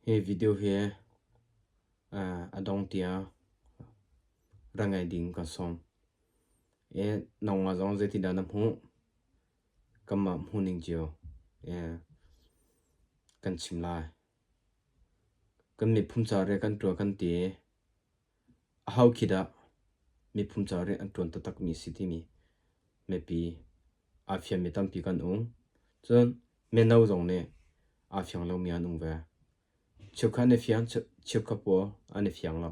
Hi video hi a dong tiang ra ngai ding kan sawm. Nangmah zong zeitindah na hmuh? Kanmah hmuhning cio kan chim lai. Kan miphun ca rian kan ṭuan kan ti i aho khi dah miphun ca rian an ṭuan taktakmi a si timi mipi aa fianmi tampi kan um. Cun mino zong nih aa fiang lomi an um ve. Cheukhat an i fiang, cheukhat pawl an i fiang lo.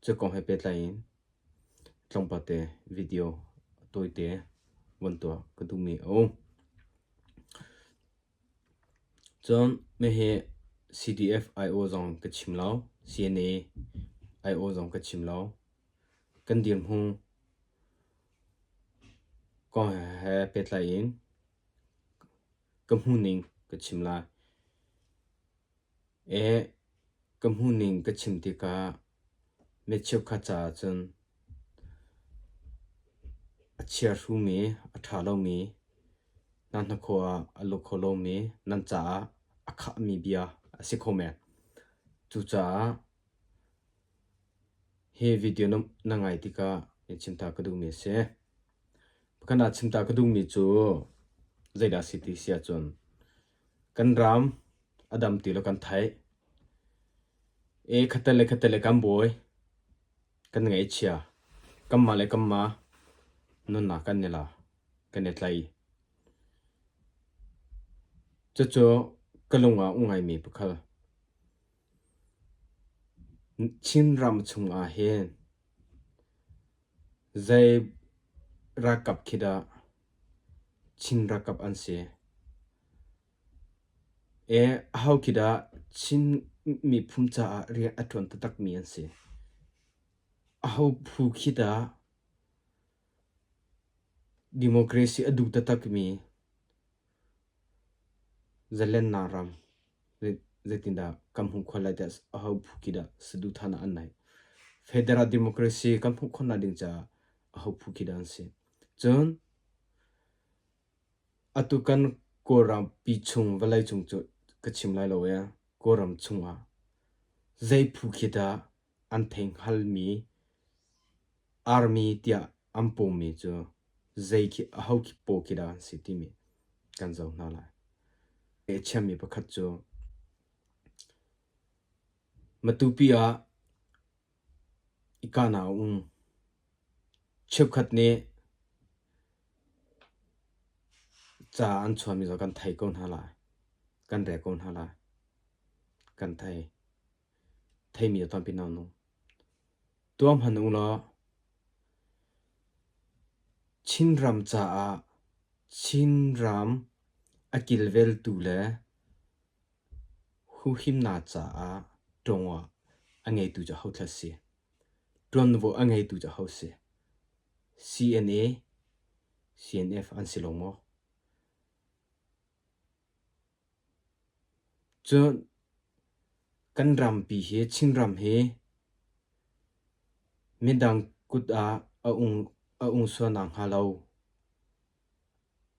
Cu kong he pehtlai in tlawmpal te video tawite von tuah ka duhmi a um. Cun hihi CDF IO zong ka chim lo, CNA IO zong ka chim lo. Kan dirhmun kong he pehtlai in ka hmuhning ka chim lai. Ka hmuhning ka chim tikah mi cheukhat caah cun a chiahrumi, a ṭha lomi, nan hnakhaw ah a lut kho lomi, nan caah a khahmi bia a si kho men. Cucaah hi video na ngai tikah chimta ka duhmi a si. Pakhat ah chimta ka duhmi cu zeidah a si ti si ahcun kan ram a dam ti lo kan theih. Khatte le khatte le kan bawi, kan ngaihchia, kanmah le kanmah nunnak kan i la, kan i tlai. Cucu ka lung ah um ngaimi pakhat. Chinram chungah hin zei ralkap khi dah Chin ralkap an si? Aho khi dah Chin miphun caah rian a ṭuan taktakmi an si? Aho phu khi dah democracy a duh taktakmi Zalennak ram zeitindah kan hmuh khawh lai tiah aho phu khi dah saduhthahnak an neih? Federal democracy kan hmuh khawhnak ding caah aho phu khi dah an si? Cun atu kan Kawlram pi chung vawleicung cu ka chim lai lo ee, Kawlram chungah zei phu khi dah an theihngalmi army tiah an pawmmi cu zei khi aho khi paw khi dah an si timi kan zoh hna lai. A chiami pakhat cu Matupi ah i kahnak a um. Cheukhat nih ca an chuahmi zong kan thei ko hna lai. Kan rel ko hna lai. Kan thei. Theimi a tampi hna nu. Tuah hmanh u law Chinram caah Chinram a kilveltu le huhimnak caah ṭawng a ngeitu cu ahothla si? Ṭuanvo a ngeitu cu aho si? CNA, CNF an si lo maw? Cun kan rampi hi Chinram hi midang kut ah a um sual nakhnga lo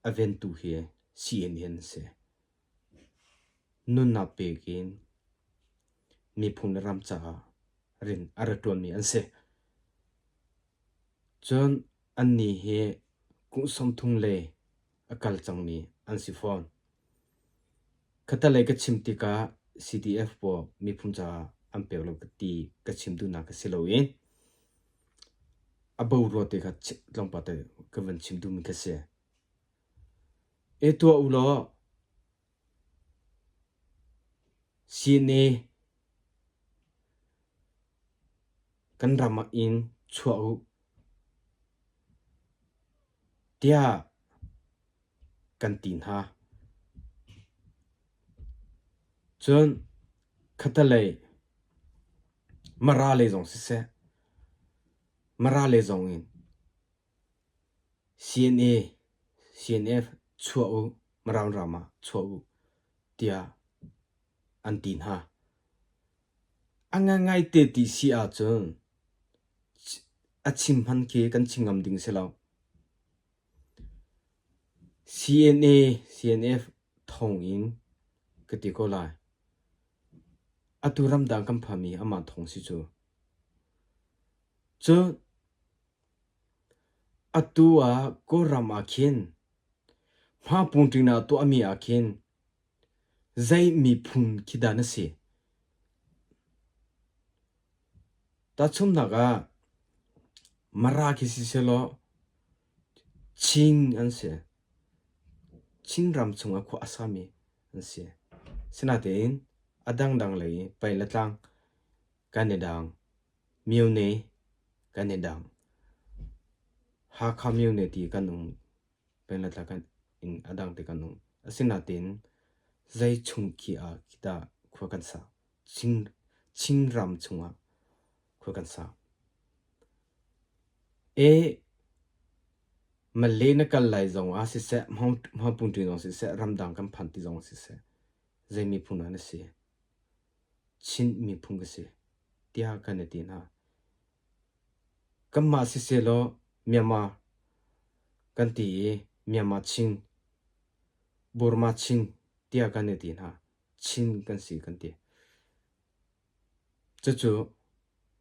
a ventu hi CNA an si. Nunnak pek in miphun le ram caah rian a ra ṭuanmi an si. Cun annih hi kum 30 le a kal cangmi an si fawn. Khatalei ka chim tikah CDF pawl miphun caah an pek lo ka ti ka chim duhnak a si lo i a borua te kha tlawmpal te ka van chim duhmi kha si. E tuah u law CNA kan ram ah in chuah u tiah kan ti hna. Cun khatalei Mara lei zong siseh, Mara lei zong in CNA, CNF chuah u, Mara ram ah chuah u tiah an ti hna. A ngaingai te ti si ahcun a chim hman khi kan chim ngam ding si lo. CNA, CNF thawngin ka ti ko lai. Atu ramdang kan phami amah thawng si cu. Cun atu ah Kawlram ah khin hmapungṭing ah tuahmi ah khin zei miphun khi dah na si? Tahchunhnak ah Mara khi si sehlaw Chin an si. Chinram chungah khua a sami an si. Sinain a dangdang lei pei le tlang kan i dang. Myone kan i dang. Hakha myone ti kan um. Peng le tlang kan in a dang ti kan um. Asinain zei chung khi ah khi dah khua kan sa. Chin, Chinram chungah khua kan sa. E Malay na kal lai zong ah siseh, Hmangpunṭi zong siseh, ramdang kan phan ti zong siseh, zei miphun ah na si? Chin miphun ka si tiah kan i ti hna. Kanmah sisehlaw Myanmar kan ti i Myanmar Chin, Burma Chin tiah kan i ti hna. Chin kan si kan ti. Cucu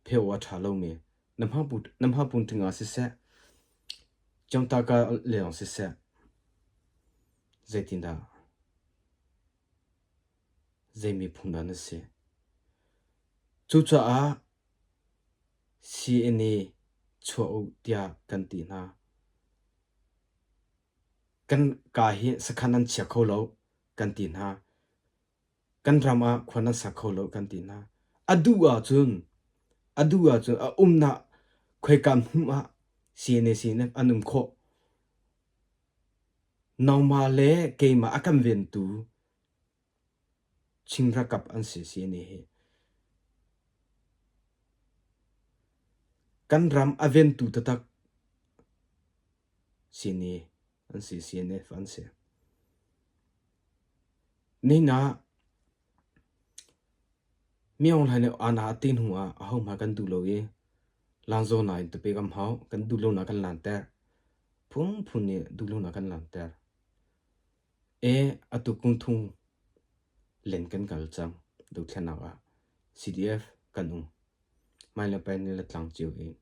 pheu a ṭha lomi na hmapuntling ah siseh, congtaka leng siseh, zeitindah zei miphun dah na si? Cucaah CNA chuah u tiah kan ti hna. Kan kaa hi sakhan an chia kho lo kan ti hna. Kan ram ah khua nan sa kho lo kan ti hna. A duh ahcun a duh ahcun a umnak khoika hmun ah CNA CNF an um khawh. Nangmah le keimah a kan ventu Chin ralkap an si CNA hi. Kan ram a ventu taktak CNA an si CNF an si. Nihin ah Myo Hlaing nih aana a ti hnu ah ahohmanh kan duh lo i lanzawnak in tupi kan hau, kan duh lonak kan lanter. Phungphun nih duh lonak kan lanter. E atu kum thum len kan kal cang dothlennak ah CDF kan um. Mai le pai ni le tlang cio in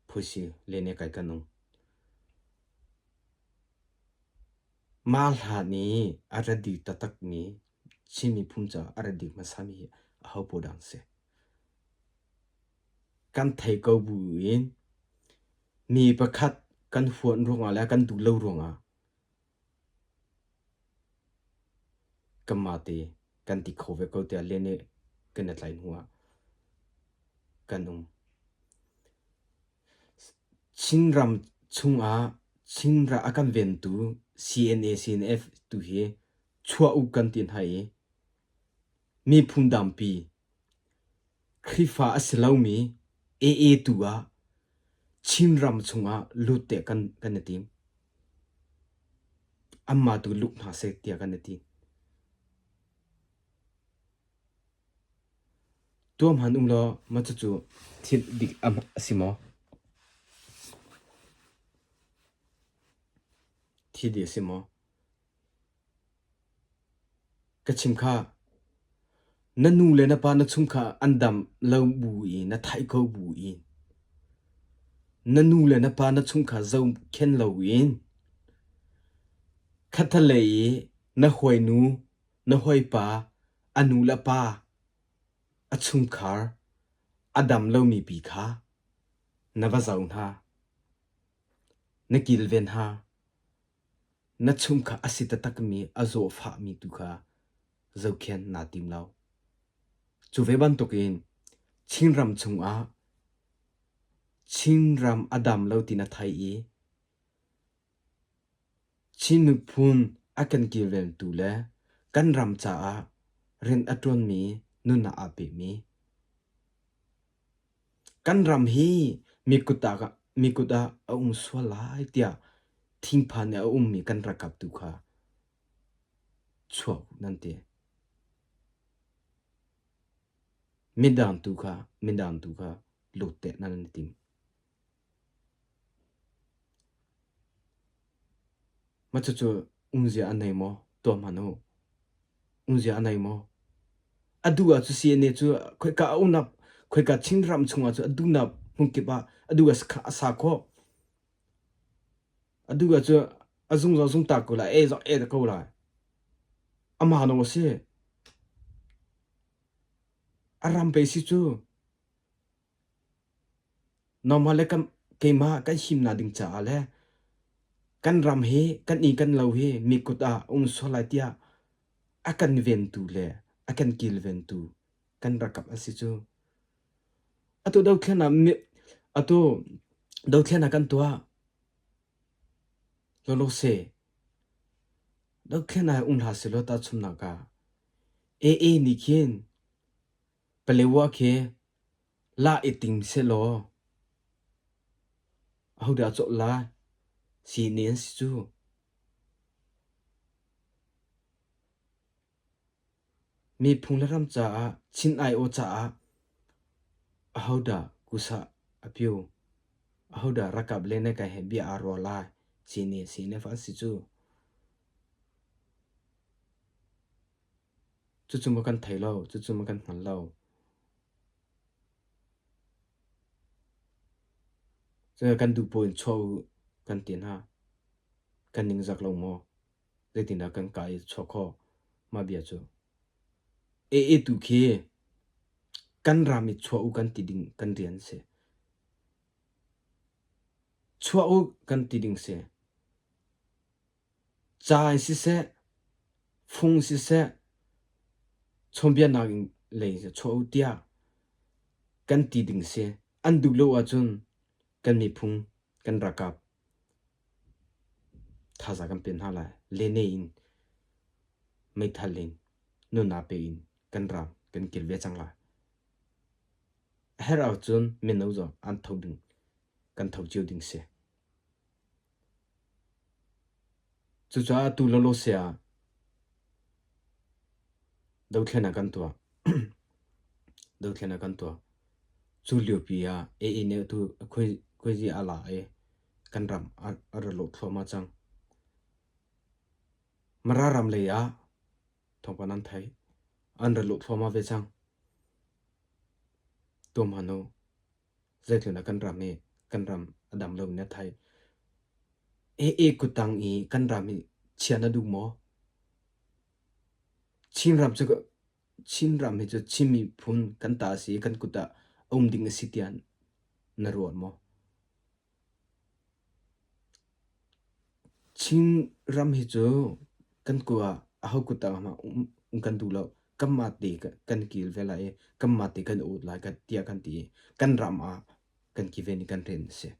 phuisi len e kai kan um. Mah hla nih a ra dih taktakmi Chin miphun caah a ra dih hmasami hi ahopaoh dah an si? Kan thei ko buin mi pakhat kan huat ruangah le kan duh lo ruangah kanmah te kan ti kho ve ko tiah len i kan i tlai hnuah kan um. Chinram chungah Chinram a kan ventu CNA CNF tu hi chuah u kan ti hna i miphun dangpi Khrihfa a si lomi AA tu ah Chinram chungah lut teh kan kan i tim. Anmah tu lut hna seh tiah kan i tim. Tuah hmanh um law mah cucu thil dik a si maw? Thil dik a si maw? Ka chim kha, na nu le na pa na chungkhar an dam lo bu i na theih ko bu in na nu le na pa na chungkhar zohkhenh loin khattelei i na hawinu na hawipa a nu le pa a chungkhar a dam lomi pi kha na va zoh hna, na kilven hna. Na chungkhar a si taktakmi a zawhfahmi tu kha zohkhenh naa tim lo. Cu ve bantukin Chinram chungah Chinram a dam lo ti na thei i Chin miphun a kan kilvengtu le kan ram caah rian a ṭuanmi nunnak aa pemi Kan ram hi mi kut ah mi kut ah a um sual lai tiah thingphan i a ummi kan ralkap tu kha chuak u nan ti. Midang tu kha midang tu kha lut teh nan i tim. Mah cucu umzia a nei maw? Tuah hmanh u. Umzia a nei maw? A duh ah cu CNA cu khoika a umnak khoika Chinram chungah cu a duhnak hmunkip ah a duh ah a sa khawh. A duh ah cu a zung zong zung ta ko lai, e zong e ko lai. Amah nawl a si. A ram pei si cu. Nangmah le keimah kan himnak ding caah le kan ram hi kan inn kan lo hi mi kut ah a um sual lai tiah a kan ventu le a kan kilventu kan ralkap an si cu. Atu dothlen ah atu dothlen ah kan tuah lawlawse dothlen ah um hlah sehlaw tahchunhnak ah AA nih khin Palewa khi la i ting sehlaw ahodah a cawlh lai? Sihni an si cu. Miphung le ram caah, Chin aiawh caah ahodah kusah a pio? Ahodah ralkap le na kai he bia aa ruah lai? Sihni CNF an si cu. Cucu maw kan thei lo, cucu maw kan hngal lo. Cun kan duh paoh in chuah u kan ti hna. Kan ningzak lo maw? Zeitindah kan ka i chuah khawh? Mah bia cu. AA tu khi kan ram i chuah u kan ti ding kan rian si. Chuah u kan ti ding si. Ca in siseh, fung siseh, chawnbiaknak in lei in chuah u tiah kan ti ding si. An duh lo ahcun kan miphung, kan ralkap thazaang kan pe hna lai. Lene in, meithal in, nunnak pe in kan ram kan kil ve cang lai. A herh ahcun mino zong an tho ding, kan tho cio ding si. Cucaah atu lawlawse ah dothlennak kan tuah. Dothlennak kan tuah. Cu liopi ah AA nih atu khuaizi a la i kan ram a ra lawh thluahmah cang. Mara ram lei ah thawngpang nan theih. An ra lawh thluahmah ve cang. Tuah hmanh u. Zeitluk dah kan ram hi kan ram a dam lo in a thai. AA kuttang i kan ram hi chia na duh maw? Chinram cu Chinram hi cu Chin miphun kan ta a si i kan kut ah a um ding a si tiah na ruat maw? Chinram hi cu kan kut ah aho kut ah hmanh um kan duh lo. Kanmah te kan kil ve lai i kanmah te kan ut lai tiah kan ti i kan ram ah kan kiven i kan rian a si.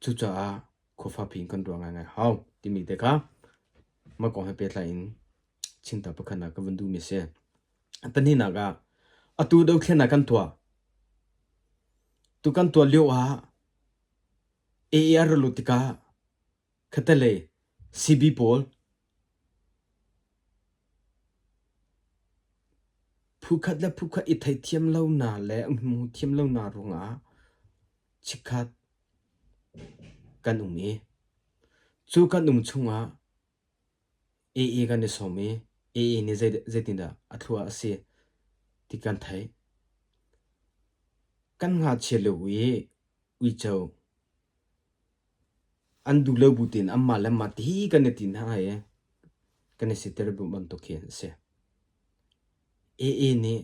Cucaah khuafa in kan ruah ngaingai hau timi te kha mah kong he pehtlai in chimta pakhat ah ka vun duhmi a si. Pahnihnak ah atu dothlennak kan tuah. Tu kan tuah lio ah AAR ra lut tikah khatalei CB pawl phukhat le phukhat i theihthiam lonak le hmu thiam lonak ruangah chikkhat kan um i cu kan um chungah AA kan i sawm i AA nih zeitindah a thlua a si ti kan theih. Kan ngakchia lio i uico an duh lo bu tein anmah le anmah ti kan i ti hna i kan i siter bantuk khi a si. AA nih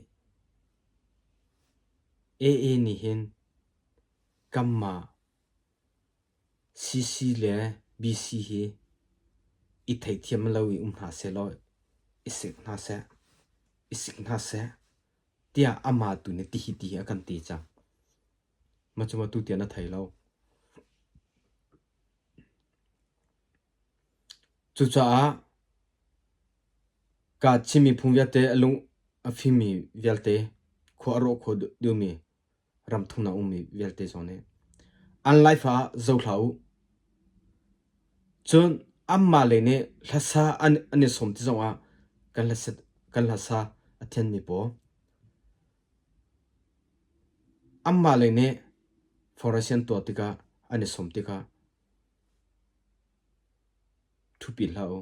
AA nih hin kanmah CC le BC hi i theihthiam lo i um hna sehlaw i sik hna seh, i sik hna seh tiah amah tu nih tihi tihi a kan ti cang. Mah cu maw tutiang na thei lo. Cucaah ka Chin miphun vialte a lung a fimmi vialte khua a rawh khawh dihmi ram thumnak ummi vialte zong nih an life ah zoh hlah u. Cun anmah lei nih hlasa an, an i sawm ti zongah kan hlasa, kan hlasa a thianmi pawl anmah lei nih forest an tuah tikah an i sawm tikah thupi hlah u.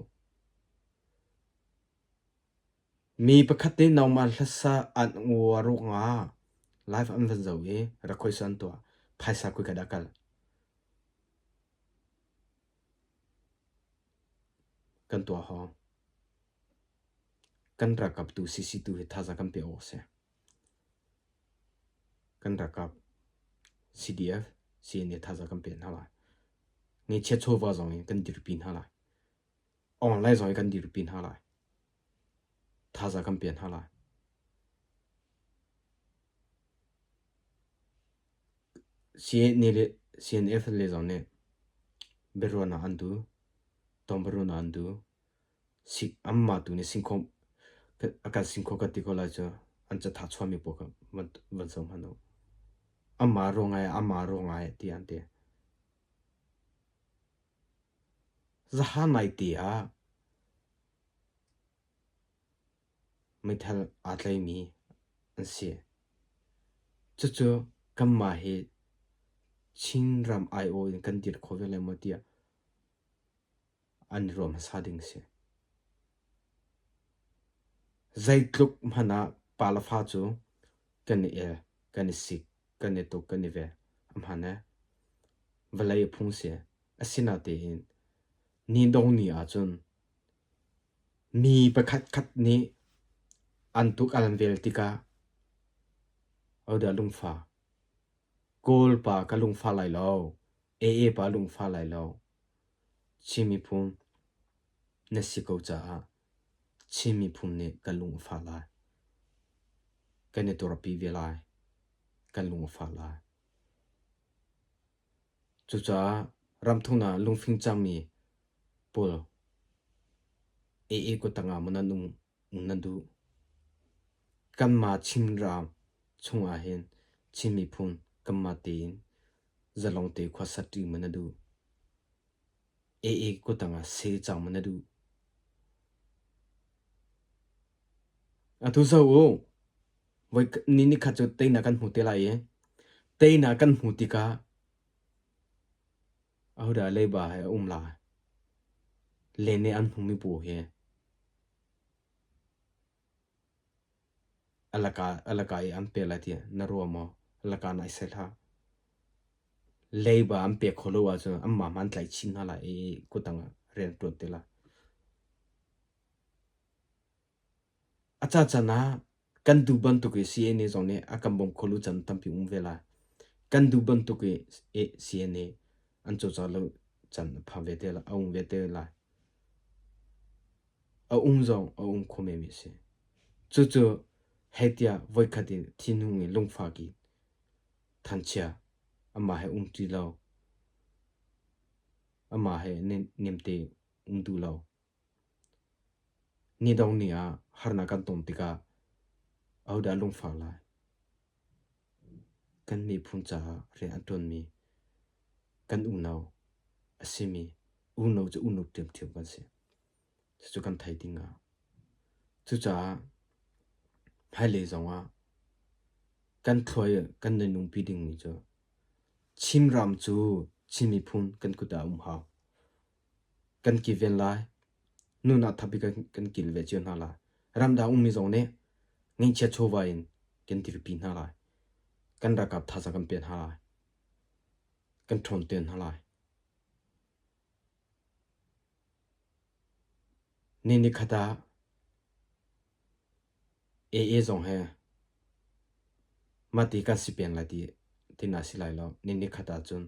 Mi pakhat nih nangmah hlasa an ngua ruangah live an van zoh i rakhuaisa an tuah. Phaisa kuika dah kal? Kan tuah hawng. Kan ralkap tu CC tu hi thazaang kan pe awk a si. Kan ralkap CDF, CNA thazaang kan pek hna lai. Ngeihchiat chawva zong in kan dirpi hna lai. Online zong in kan dirpi hna lai. Thazaang kan pek hna lai. CNA le CNF le zong nih biaruahnak an duh, tawngbiaruahnak an duh. Anmah tu nih singkhaw a kan singkhaw kan ti ko lai cu an cathah chuahmi pawl kha van zoh hmanh u. Amah ruang ai amah ruang ai tiah an ti. Zahan naite ah meithal aa tlaimi an si. Cucu kanmah hi Chinram aiawh in kan dir kho ve lai maw tiah an i ruah hmasa ding a si. Zeitluk hmanh ah pa le fa cu kan i el, kan i sik, kan i tuk, kan i vel. A hmaan eh. Vawlei a phung si. Asinatein ni dong ni ahcun mi pakhat khat nih an tuk an vel tikah hodah lungfa? Kawl pa ka lungfa lai lo. AA pa lungfa lai lo. Chin miphun na si ko caah Chin miphun nih kan lung a fah lai. Kan i tuarpi ve lai. Kan lung a fah lai. Cucaah ramthum ah lungfing cangmi pawl AA kuttang ah maw nan um nan duh? Kanmah Chinram chungah hin Chin miphun kanmah tein zalong te khuasa ṭi maw na duh? AA kuttang ah seh cang maw na duh? Atu zoh u, voi ni nikhat cu teinak kan hmu te lai i teinak kan hmu tikah ahodah leiba he a um lai? Len i an hmumi pawl hi a laka a laka i an pek lai tiah na ruah maw? A laka nai sai hlah. Leiba an pek khawh lo ahcun anmah hmanh an tlaih chin hna lai i kuttang ah rian an ṭuan te lai. A cacan ah kan duh bantuk i CNA zong nih a kan bawmh kho lo caan tampi um ve lai. Kan duh bantuk i CNA an cawlcangh lo caan a phan ve te lai, a um ve te lai. A um zong a um kho menmi a si. Cucu hei tiah voikhat in thinhung in lungfak in thanchia amah he um ti lo, amah he nemte um duh lo. Ni dong ni ah harnak kan ton tikah ahodah lungfak lai? Kan miphun caah rian a ṭuanmi kan unau a simi unau cu unau ṭhiamṭhiam kan si. Cucu kan theih ding ah. Cucaah hmailei zongah kan thluai kan nunpi dingmi cu Chinram cu Chin miphun kan kut ah a um hau. Kan kilven lai. Nun ah thap i kan kil ve cio hna lai. Ramdang ummi zong nih ngeihchiat chawva in kan dirpi hna lai. Kan ralkap thazaang kan pek hna lai. Kan ṭhawnter hna lai. Ni nikhat ah AA zong he mahti kan si peng lai ti tina si lai lo. Ni nikhat ahcun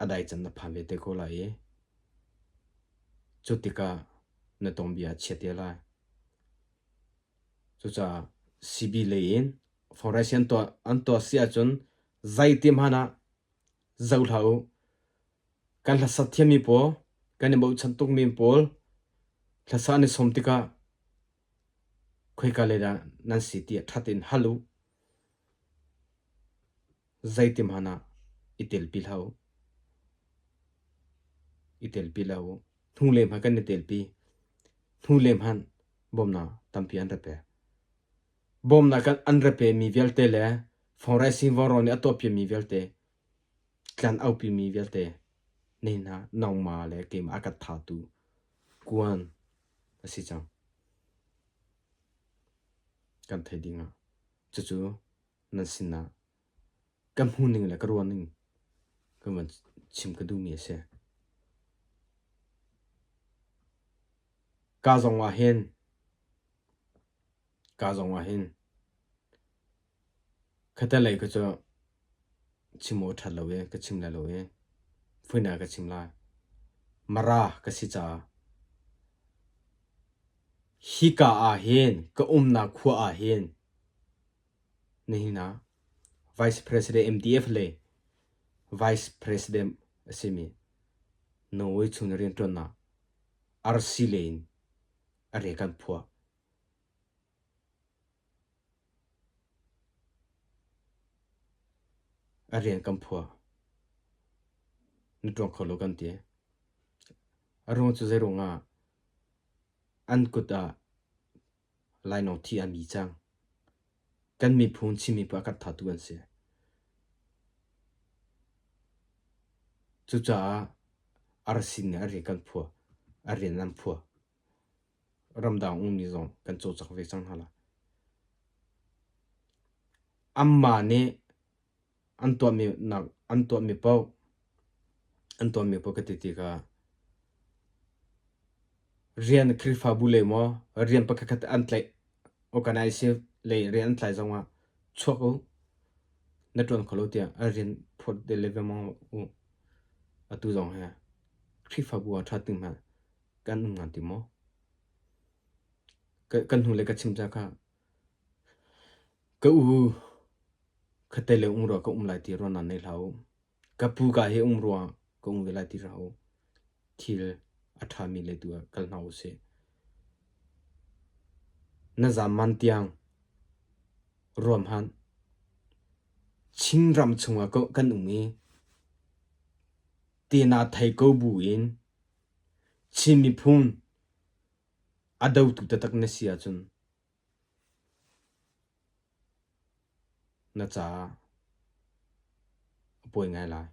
a dai can na phan ve te ko lai i cu tikah na tawng bia a chia te lai. Cucaah CB lei in forest an tuah an tuah si ahcun zeiti hmanh ah zoh hlah u. Kan hlasak thiammi pawl, kan i bochan tukmi pawl hlasa an i sawm tikah khoika lei dah nan si tiah ṭha tein hal u. Zeiti hmanh ah i telpi hlah u. I telpi hlah u. Hnulei hmanh kan i telpi. Hnulei hmanh bawmhnak tampi an ra pek. Bawmhnak an ra pemi vialte le fundraising vawraw nih a tuahpiami vialte tlan aupimi vialte nihin ah nangmah le keimah a kan thahtu kuan a si cang. Kan theih ding ah cucu nan sinah ka hmuhning le ka ruahning ka van chim ka duhmi a si. Ka zong ah hin ka zong ah hin khatalei kha cu chim awk a ṭhat lo i ka chim lai lo i fuina ka chim lai. Mara ka si caah hika ah hin ka umnak khua ah hin nihin ah Vice President MDF le Vice President a simi Norway chung rianṭuannak RC lei in a re kan phuah. A rian kan phuah. Na ṭuan kho lo kan ti. A ruang cu zeiruang ah an kut ah lainawng thi a mi cang. Kan miphun Chin miphun a kan thahtu an si. Cucaah arsin nih a rian kan phuah. A rian an phuah. Ramdang ummi zong kan cawlcang ve cang hna lai. Anmah nih an tuahmi nak an tuahmi paoh an tuahmi paoh ka ti tikah rian Khrihfabu lei maw rian pakhatkhat an tlaih organize lei rian an tlai zongah chuak u na ṭuan kho lo tiah an rian phawt deliver u atu zong hi Khrihfabu ah ṭha ti hmanh kan um ngan ti maw? Kan hnu le ka chim ca kha ka u khatte le um rua ka um lai ti ruah nan nei hlah u. Ka pu ka hi um rua ka um ve lai ti hlah u. Thil a ṭhami lei tu ah kal hna u sih. Na zaam man tiang ruam hmanh. Chinram chungah kan um i te na thei ko bu in Chin miphun a dotu taktak na si ahcun na caah a pawi ngai lai.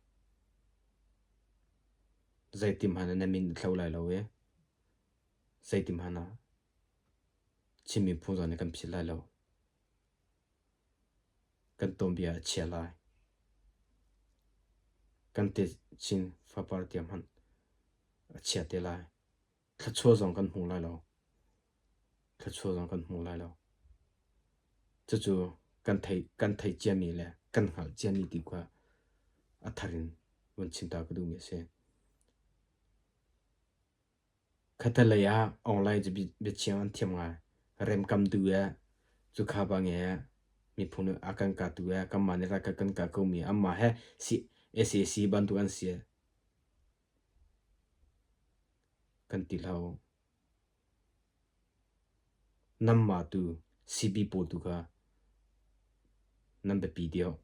Zeitin hmanh ah na min a thlo lai lo i zeitin hmanh ah Chin miphun zong nih kan philh lai lo. Kan tuanbia a chia lai. Kan techin fapar tiang hmanh a chia te lai. Thluachuah zong kan hmu lai lo. Thluachuah zong kan hmu lai lo. Cucu kan theih kan theih ciami le kan hngalh ciami ti kha a thar in vun chim ta ka duhmi a si. Khatalei ah online cu biachim an thiam ngai. Remkam duh eh, cukha bang eh, miphun a kan katu eh, kanmah nih ral kan kah komi anmah he sac bantuk an si kan ti hlah u. Nanmah tu CB pawl tu kha nan biapi deuh.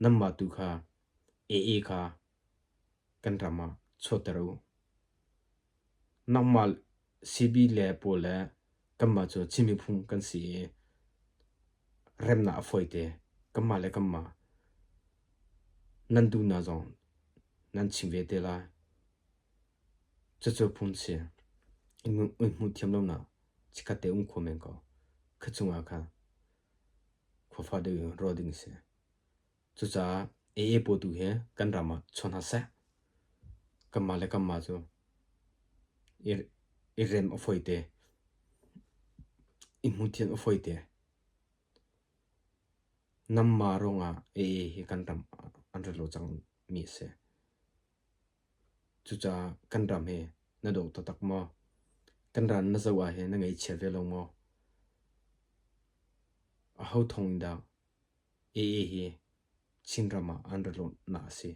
Nanmah tu kha AA kha kan ram ah chuahter u. Nangmah CB le pawl le kanmah cu Chin miphun kan si i remnak a fawite. Kanmah le kanmah nan duhnak zong nan chim ve te lai. Cucu phung si. I hmuh thiam lonak chikkhat te um kho men ko. Kha chungah khan khuafa deuh in ruah ding a si. Cucaah AA pawl tu hi kan ram ah chuah hna seh. Kanmah le kanmah cu i rem a fawite. I hmuhthiam a fawite. Nanmah ruangah AA hi kan ram ah an rat lo cangmi a si. Cucaah kan ram hi na daw taktak maw? Kan ram na zoh ah hin na ngaihchia ve lo maw? Aho thawng in dah AA hi Chinram ah an rat lonak a si?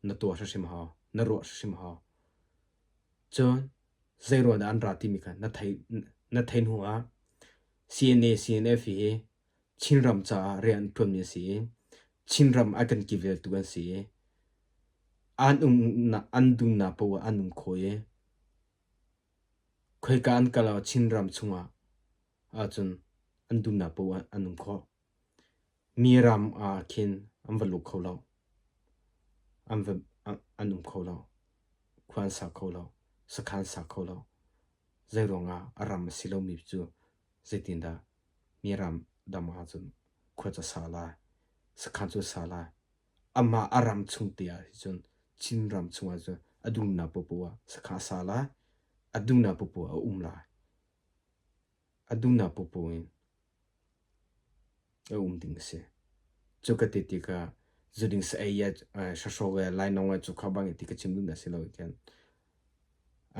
Na tuah hrimhrim a hau. Na ruah hrimhrim a hau. Cun zeiruang dah an ra timi kha na theih na theih hnu ah CNA CNF hi Chinram caah rian an ṭuanmi a si i Chinram a kan kiveltu an si i an umnak an dumnak paoh ah an um khawh i khoika an kal ah Chinram chungah ahcun an dumnak paoh ah an um khawh. Mi ram ah khin an va lut kho lo. An va an um kho lo. Khua an sa kho lo. Sakhan sa kho lo. Zeiruangah a ram a si lomi cu. Zeitindah mi ram dam ahcun khua cu a sa lai, sakhan cu a sa lai. Amah a ram chung te ah cun Chinram chung ah cun a duhnak paohpaoh ah sakhan a sa lai, a duhnak paohpaoh ah a um lai. A duhnak paohpaoh in a um ding a si. Cu ka ti tikah zuding sa-ei ah hrawhraw le lainawng ah cukha bang ti ka chim duhnak a si lo khin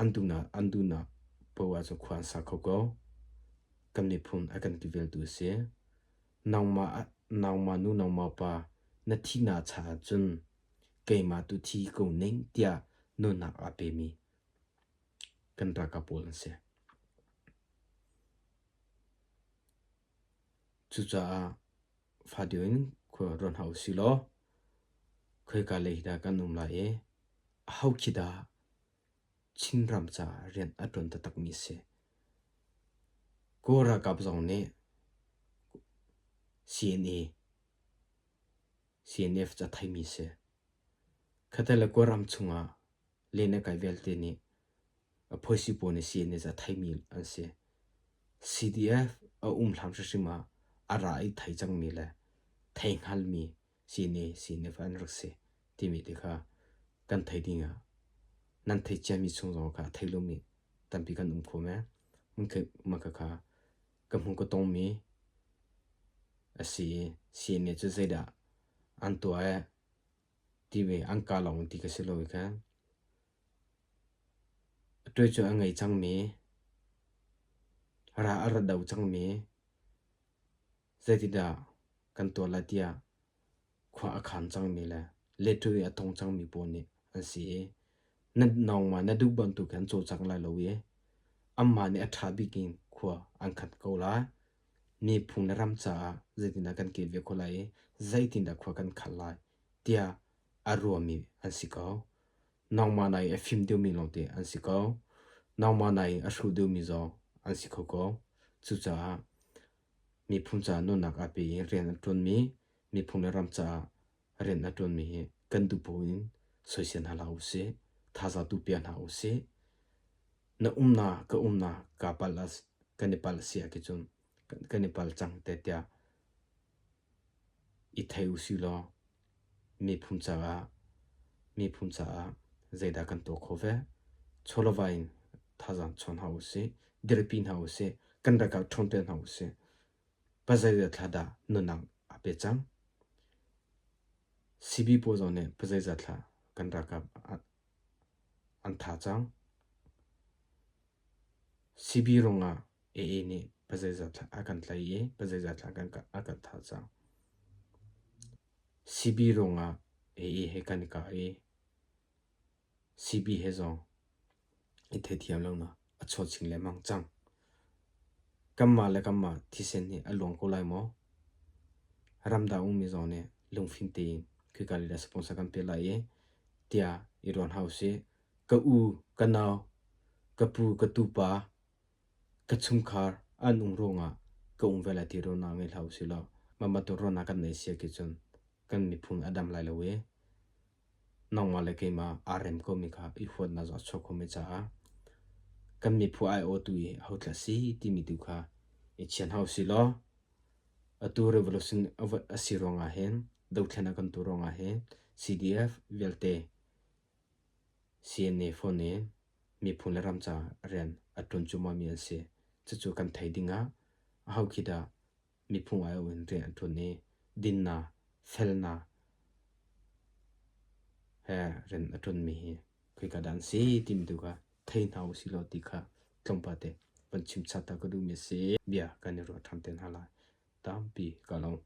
an duhnak an duhnak paoh ah cun khua an sa kho ko. Kan miphun a kan kiveltu a si. Nangmah nangmah nu nangmah pa na thihnak cha ahcun keimah tu thi ko ning tiah nunnak aa pemi kan ralkap pawl an si. Cucaah fa deuh in khua ruat hna usih law khoika lei hi dah kan um lai i aho khi dah Chinram caah rian a ṭuan taktakmi a si. Kawl ralkap zong nih CNA, CNF cu a theimi a si. Khatte le Kawlram chungah len a kai vialte nih a phuaisi pawl nih CNA cu a theimi an si. CDF a um hlan hrimhrim ah a ra i thei cangmi le thei hngalmi CNA, CNF an rak si timi te kha kan thei ding ah nan theih ciami chung zong kha a thei lomi tampi kan um kho men. Mah khakha ka hmu ka tongmi a si i CNA cu zeidah an tuah i ti ve an ka lawng ti ka si lo i khan atuai cu a ngei cangmi ra a ra do cangmi zeitindah kan tuah lai tiah khua a khan cangmi le letṭu i a tong cangmi pawl nih an si i na nangmah na duh bantuk hin an cawlcang lai lo i anmah nih a ṭha bik in khua an khat ko lai. Miphun le ram caah zeitindah kan kir ve khawh lai i zeitindah khua kan khal lai tiah a ruahmi an si ko. Nangmah nai a fim deuhmi lawngte an si ko. Nangmah nai a hruh deuhmi zong an si kho ko. Cucaah miphun caah nunnak aa pe i rian a ṭuanmi, miphun le ram caah rian a ṭuanmi hi kan duh paoh in soisel hna hlah usih, thazaang tu pe hna usih. Na umnak ka umnak kaa palh ah kan i palh a si ahcun kan i pal cang te tiah i thei usih law miphun caah miphun caah zeidah kan tuah khawh ve? Chawleva in thazaang chuah hna usih, dirpi hna usih, kan ralkap ṭhawnter hna usih. Pazeizat thla dah nunnak aa pe cang? CB pawl zong nih pazeizat thla kan ralkap an tha cang. CB ruangah AA nih pazeizat thla a kan tlaih i pazeizat thla a kan thah cang. CB ruangah AA he kan i kah i CB he zong i theithiam lonak a chuak chin lengmang cang. Kanmah le kanmah thisen hi a luang ko lai maw? Ramdang ummi zong nih lungfim tein khika lila sponsor kan pe lai i tiah i ruat hna usih. Ka u, ka nau, ka pu, ka tupa, ka chungkhar an um ruangah ka um ve lai ti ruahnak ngei hlah usih law mah bantuk ruahnak kan neih si ahcun kan miphun a dam lai lo i nangmah le keimah aa rem komi kha i huatnak zong a chuak khomi caah kan miphun aiawhtu i ahothla si timi tu kha i chian hau usih law atu revolution a si ruangah hin dothlennak kan tuah ruangah hin CDF vialte CNA phone in miphun le ram ca rian a ṭuan cuahmahmi an si. Cucu kan theih dingah aho khi dah miphun aiawh in rian a ṭuan i dinnak, felnak he rian a ṭuanmi hi khoika dah an si timi tu kha thei hna usih law ti kha tlawmpal te van chim chat ta ka duhmi a si. Bia kan i ruah ṭhan te hna lai. Tampi ka lawm.